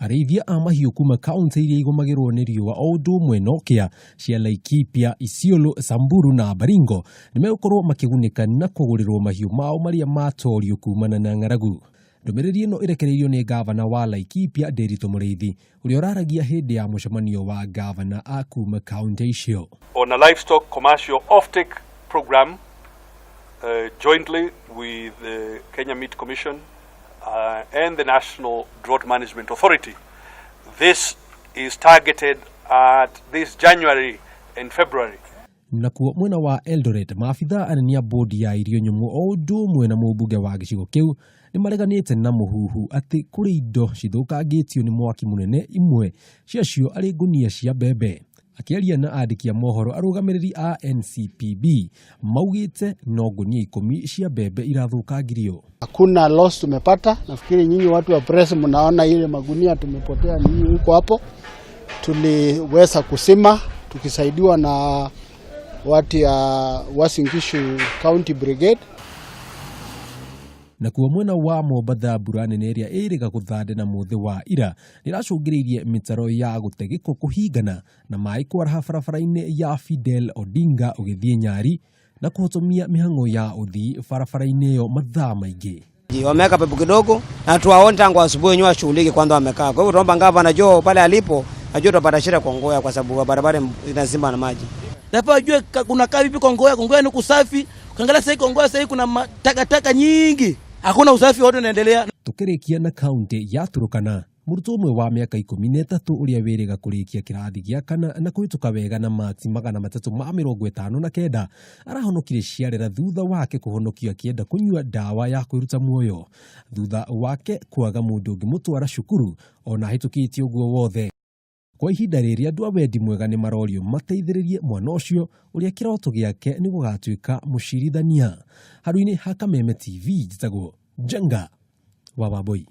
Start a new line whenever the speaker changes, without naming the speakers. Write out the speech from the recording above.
Arĩithia a mahiũ kuma kaunti iria igũmagĩrwo nĩ riũa o ũndũ ũmwe na ũkĩa cia Laikipia, Isiolo, Samburu na Baringo nĩmegũkorwo makĩgunĩka na kũgũrĩrwo mahiũ mao marĩa matorio kumana na ng'aragu. Ndũmĩrĩri ĩno ĩrekereirio nĩ ngavana wa Laikipia Ndiritu Mũrĩithi ũrĩa ũraragia hĩndĩ ya mũcemanio wa ngavana a kuma kaunti icio.
On a livestock commercial offtake program jointly with the Kenya Meat Commission and the National Drought Management Authority. This is targeted at this January and February.
Nakuo mwena wa Eldoret, maabithaa anene a bodi ya irio nyũmũ o ũndũ ũmwe na mũmbunge wa gĩcigo kĩu nĩ mareganĩte na mũhuhu atĩ kũrĩ indo cithũkangĩtio nĩ mwaki mũnene, imwe ciacio arĩ ngũnia cia mbembe. Akĩaria na andĩki a mohoro, arũgamĩrĩri a NCPB maugĩte no ngũnia 10 cia mbembe irathũkangirio.
Hakuna loss tumepata. Nafikiri nyinyi watu wa press mnaona ile magunia tumepotea nyinyi huko hapo. Tuliweza kuzima tukisaidiwa na watu ya Uasin Gishu County Brigade.
Nakuo mwena wa Mombatha, mbura nene ĩrĩa ĩrĩga gũthande na mũthĩ wa ira nĩracũngĩrĩirie mĩtaro ya gũte gĩko kũhingana na maĩ kwaraha barabara-inĩ ya Fidel Odinga ũgĩthiĩ Nyari na kũhotomia mĩhang'o ya ũthii barabara-inĩ ĩyo mathaa maingĩ.
Wameweka pepo kidogo na tuwaone tangu asubuhi wenyewe washughulike kwanza wamekaa. Kwa hivyo tunaomba gavana Joho pale alipo ajue tutapata shida kwa Ngoya kwa sababu barabara inazima na maji.
Nafaa ajue kuna kaa vipi kwa Ngoya. Ngoya ni kusafi. Ukiangalia sasa Ngoya sasa kuna takataka nyingi. Hakuna usafi wote unaendelea.
Tukĩrĩkia na kaunti ya Turkana, mũrutwo ũmwe wa mĩaka 13 ũrĩa wĩrĩga kũrĩkia kĩrathi gĩa kana na kũhĩtũka wega na mati 359 arahonokire ciarera thutha wake kũhonokio akĩenda kũnyua ndawa ya kwĩruta muoyo thutha wake kwaga mũndũ ũngĩmũtwara cukuru ona ahĩtũkĩtie ũguo wothe. Kwa ihinda rĩrĩ, andũ a wendi mwega nĩ marorio mateithĩrĩrie mwana ũcio ũrĩa kĩroto gĩake nĩ gũgatuĩka mũcirithania. Handũ-inĩ ha Kameme TV, njĩtagwo Njenga wa Wambui.